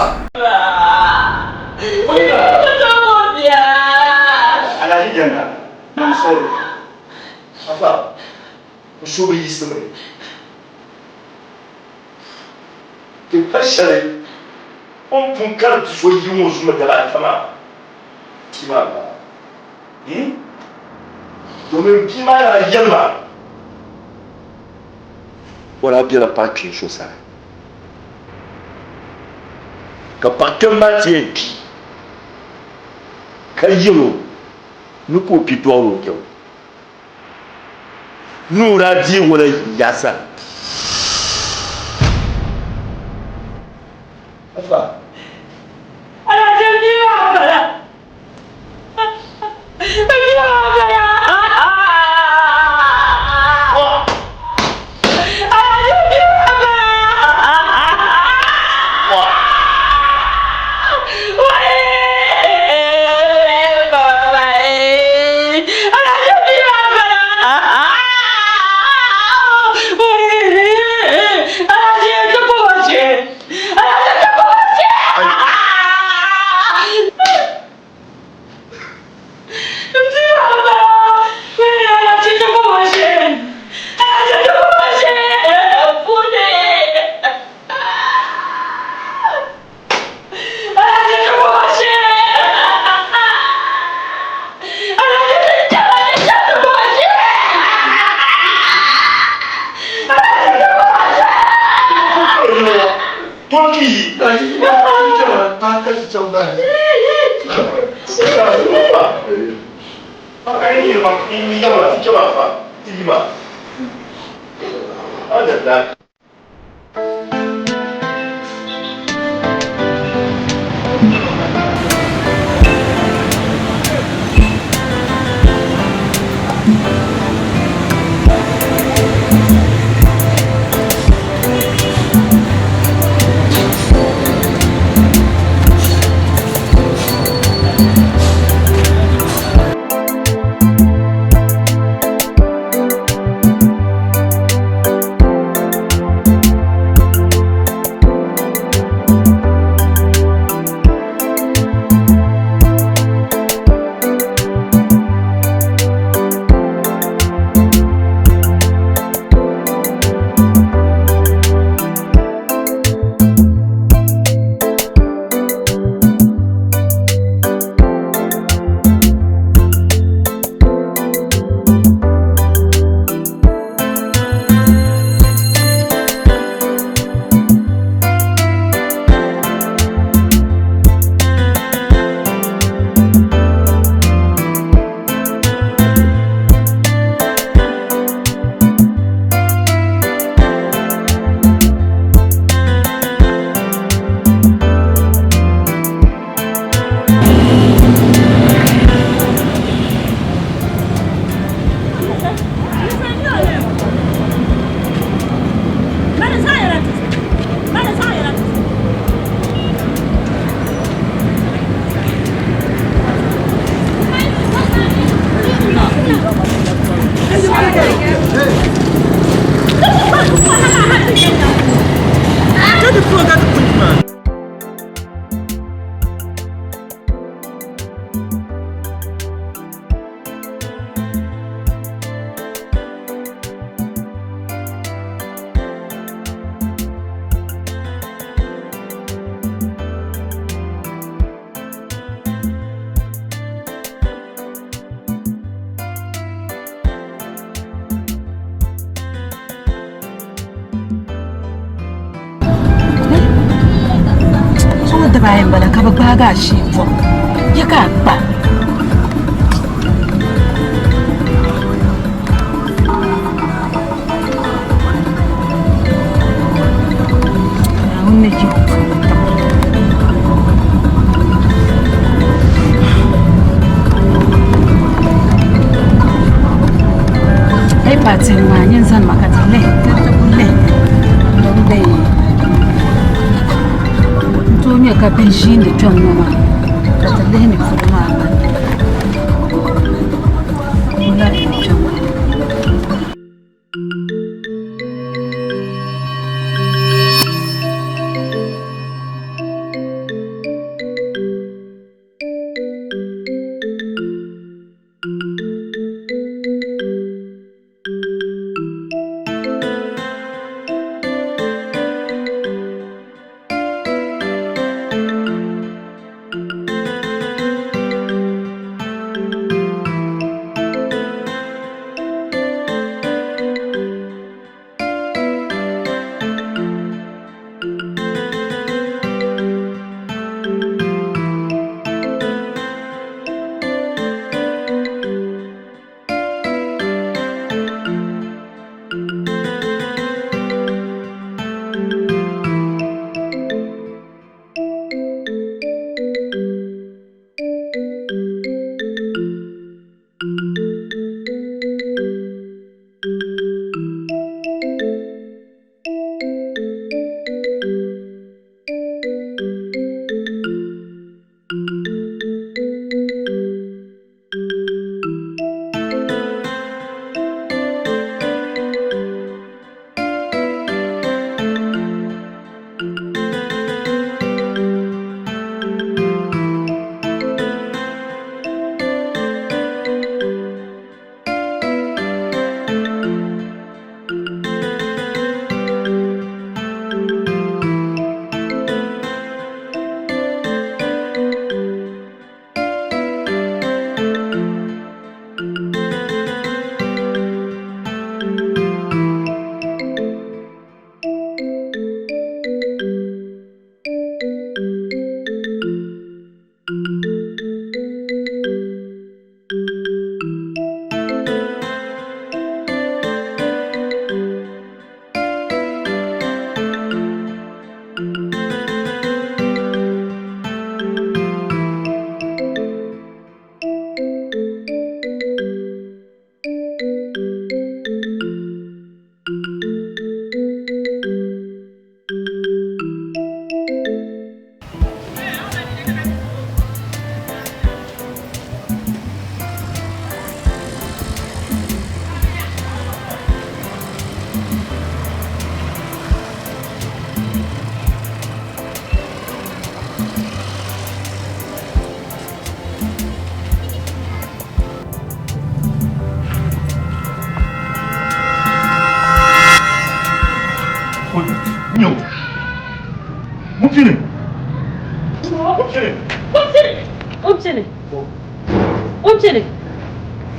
Speaker 8: Alhaji Janga, I'm sorry. Afa, n suhu bi yiɣisimi. Ti pa shɛli o ni pun kari ti so yi ŋɔ zuɣu daba ata maa, bia maa m-bala. Domin bia maa daa yɛli ma o daa bela paɣ kpeen so sani, ka paɣ kpɛm maa ti yɛn kpi, ka yɛl o ni ka o kpi dɔɣir o kpɛm ni o daa deeg o la ya sani. Afa.
Speaker 4: Niriba ayi m-bala ka bɛ gbaagi a shee bɔbu ya ka a kpa. Naawuni ni yihi o puuni tiŋa. Hey, Paati maa nyin zani ma ka ti lihi ti ti ku lihi din be n tooi nya ka bihi ʒiindi kpɛŋ ŋɔ maa ka ti lihi ni polo maa gba wula kpɛŋ ŋɔ.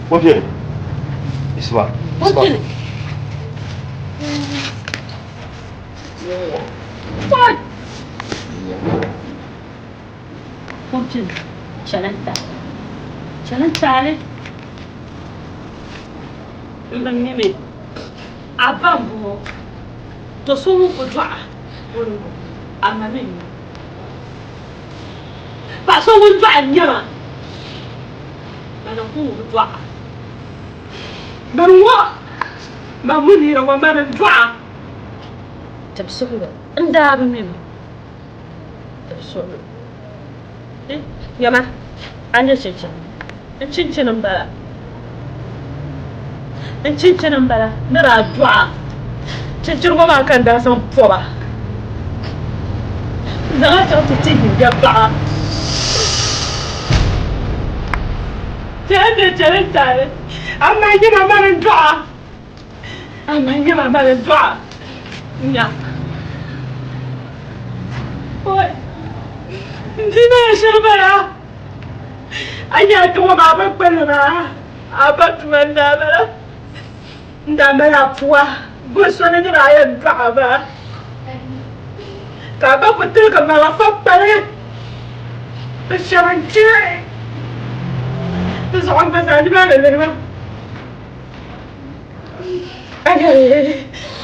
Speaker 6: Pompiere. Isma.
Speaker 7: Pompiere. Pompiere. Chalanta. Chalantale. N bi mimi. A ba m-bɔŋɔ. To so ŋun ku dɔɣi ŋuni m-bɔŋɔ. A ma mi n-nyɛ o. Paɣa so ŋun dɔɣi n-nyɛ ma. Mani n-ku bi dɔɣi. Mani ŋɔ, man Munira ŋɔ, mani n-dɔɣi. Tibisuɣili, n daa bi mi mi. Tibisuɣili. Nyama, a nya chinchini? N chinchini m-bala. N chinchini m-bala ni daa dɔɣi a. Chinchini ŋɔ maa ka n daa zaŋ pɔb a. N zaŋ a chaŋ ti ti Yinga paɣa. Chɛli bɛ chɛli n taali, amaa nyama mani n-dɔɣi a. Amaa nyama mani n-dɔɣi a. Nya. Oi! N di maa shiri bala. A nya a kpiŋɔ maa bi kpali maa, a ba tuma n-daa bala. N daa mali a pua bɔ so ni nira a yɛn dɔɣi a maa, ka a ba ku tiligi marafa kpali. Bɛ shɛba n-chɛ di zuɣu m-pa zaa nimaani lihi ba.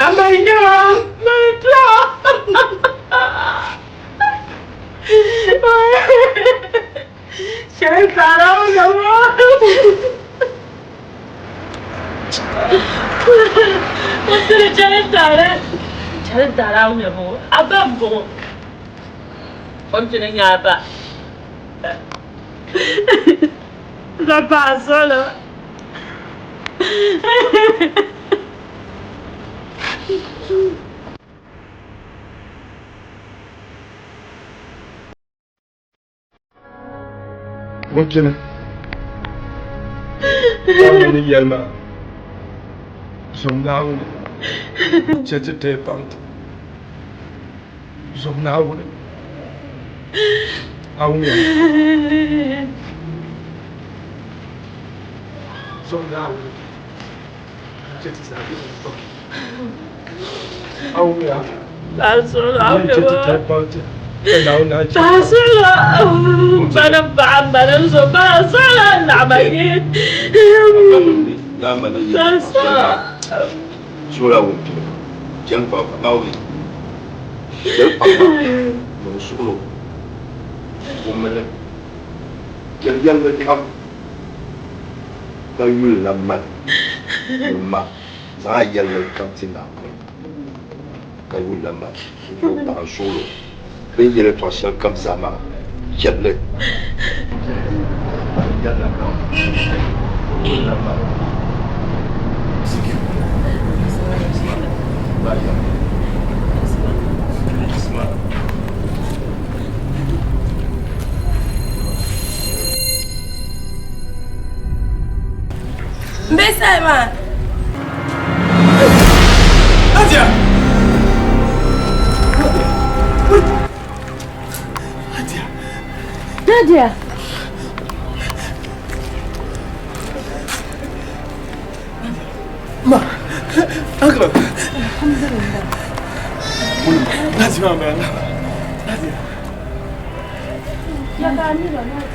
Speaker 7: Amaa yaa mali kpiɔŋ. Shɛli taara o gaba. O tiri chɛli taara chɛli taara o gaba a ba m-bɔŋɔ o ni ti nya a ba ka paɣa suɣili.
Speaker 9: Wumpini Naawuni ni yɛli maa, Zom Naawuni, chɛ ti teei paŋ ti. Zom Naawuni, a wumya? Zom Naawuni, chɛ ti zaa bɛ paŋ ti. A wumya? Chɛ ti teei paŋ ti. Ka Naawuni naan chɛ
Speaker 6: Sula wumpini chɛli pa Naawuni chɛli pa ma ni o suɣilo wumli chɛli yɛlli kam ka yuli la mani ni ma zaŋ a yɛlli kam ti Naawuni ka yuli la mani ni o paɣa suɣilo bɛ ni yɛli yɛtɔɣ shɛli kam zaa maa chɛli li yɛlli kam ka yuli la mani.
Speaker 5: M be saha maa.
Speaker 9: Nadia!
Speaker 4: Nadia!
Speaker 9: Ma, Uncle.
Speaker 4: Alhamdulillah.
Speaker 9: Nadia ma bala. Nadia.
Speaker 4: Ya ka ni ba Nadia.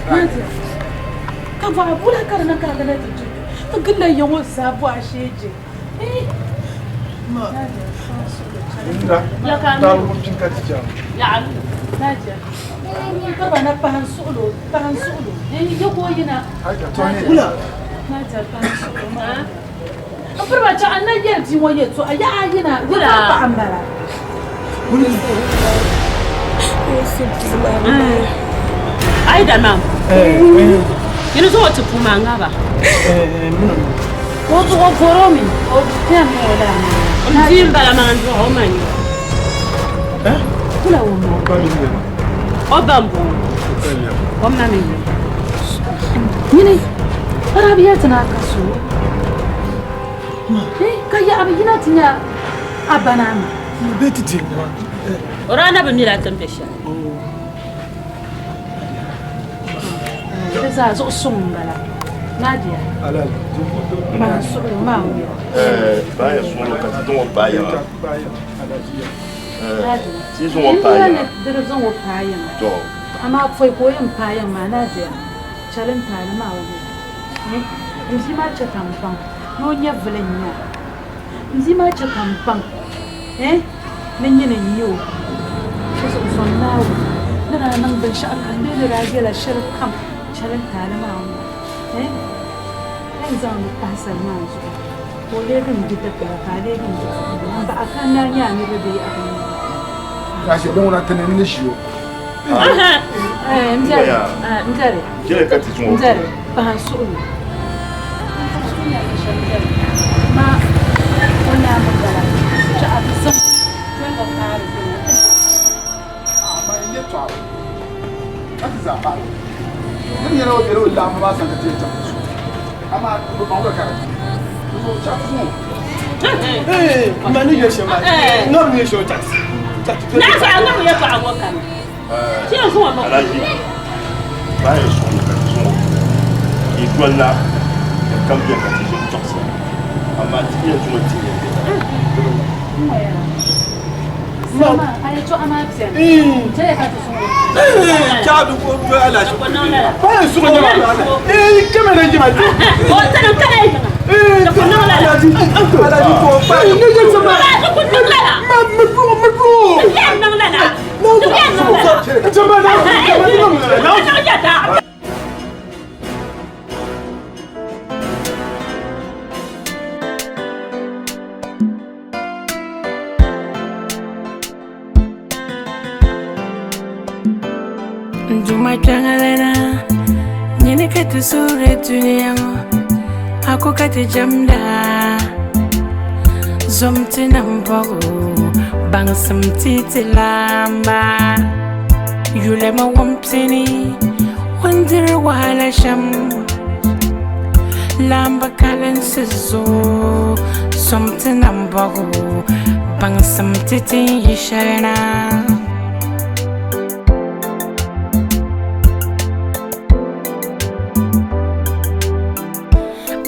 Speaker 4: Nadia. Ka bɔɣa bula ka di na ka a kana ti di ti gilila ya ŋɔ zaa bɔɣa shee je.
Speaker 9: Ma.
Speaker 7: Ya ka
Speaker 9: Taal wumtin ka ti chaŋ.
Speaker 4: Nadia. Ka ba na pahi n suɣulo, pahi n suɣulo. Ya ka o yina.
Speaker 9: Wula.
Speaker 4: Nadia pahi n suɣulo maa. N piri ba chaɣ n na yɛli bia ŋɔ yɛltɔɣa ya a yina ya ka paɣa m-bala.
Speaker 7: Aida nam. Yini zuɣu ti puma ŋa ba.
Speaker 4: O zuɣu goro mi o piɛm o la.
Speaker 7: N bia n bala maa n dɔɣi o ma nyɛ.
Speaker 4: Kula o ma.
Speaker 7: O ba n bɔŋɔ. O ma mi nyɛ.
Speaker 4: Nyini Arabiya ti na ka so. Ka yaɣa bi yina ti nya a ba naa maa.
Speaker 9: Bɛ ti ti nya.
Speaker 7: O daa na bi mila ti ni be shɛli.
Speaker 4: Di zaa zuɣu suŋ m-bala. Nadia. Maa suɣili maa wuya.
Speaker 6: Baaya suŋlo ka ti zaŋ o paai yiŋa.
Speaker 4: Nadia.
Speaker 6: Ti zaŋ o paai yiŋa.
Speaker 4: Di di zaŋ o paai yiŋa.
Speaker 6: To.
Speaker 4: Amaa pɔi ka o yɛn paai yiŋ maa Nadia. Chɛli n taali maa wuya. N bia maa chɛ ka m baŋ ni o nyɛvili n-nya a. N bia maa chɛ ka m baŋ ni nyini n-nyɛ o. Di zuɣu zom Naawuni ni daa niŋ binshɛɣu kam bee ni daa yɛl a shɛli kam chɛli n taali maa ŋɔ. N zaŋ li pahi sali maa zuɣu ka o leegi m bidibila ka a leegi m bipuɣimbila. M baɣa ka n daa nyɛ a niriba bee a bi nyɛ ba. N-dɛri pahi n suhu ni.
Speaker 6: Alhaji baaya suɣulo ka ti zaŋ o yi dolila din kam beni ka ti ʒini tɔɣisira amaa ti yɛn zaŋ o ti yɛn bɛ
Speaker 1: N Duuma kpiɔŋlana, nyini ka ti suhiri dunia ŋɔ, a ko ka ti jɛmda. Zom ti nambɔɣu, baŋsim ti ti laamba. Yulima wumpini, o ni diri wahala shɛm. Laamba kalinsi zuɣu, zom ti nambɔɣu, baŋsim ti ti ni yi shɛli na.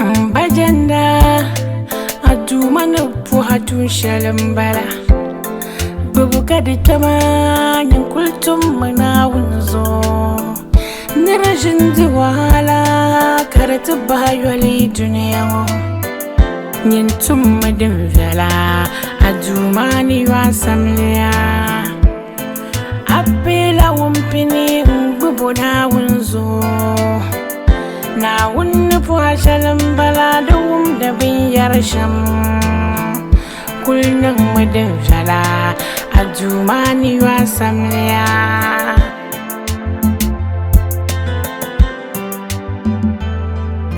Speaker 1: M ba jɛnda, a Duuma ni puhi a tuun shɛli m-bala. Gbibu ka di kpɛma, nyin kul tummi Naawuni zuɣu. Nira ʒi n-di wahala ka di ti bahi yoli dunia ŋɔ. Nyin tummi din viɛla, a Duuma ni yo a samliya. A piila wumpini n-gbib o Naawuni zuɣu. Naawuni ni puhi a shɛli m-bala di wumdi binyɛri shɛm. Kul niŋmi din viɛla, a Duuma ni yo a samliya.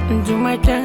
Speaker 1: N Duuma kpiɔŋ.